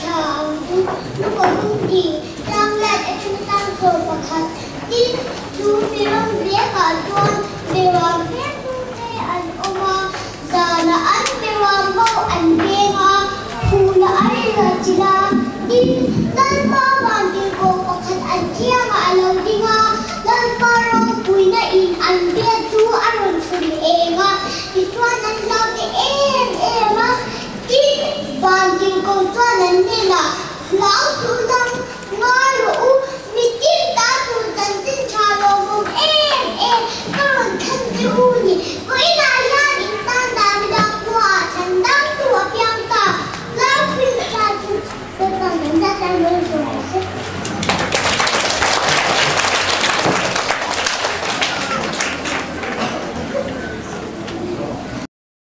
thla ang chu. Lukawlung tih tlang light atanga tlang chaw pakhat. Tin, chu mi ram vekah chuan beram piantu te an awm a, zanah an beram ho an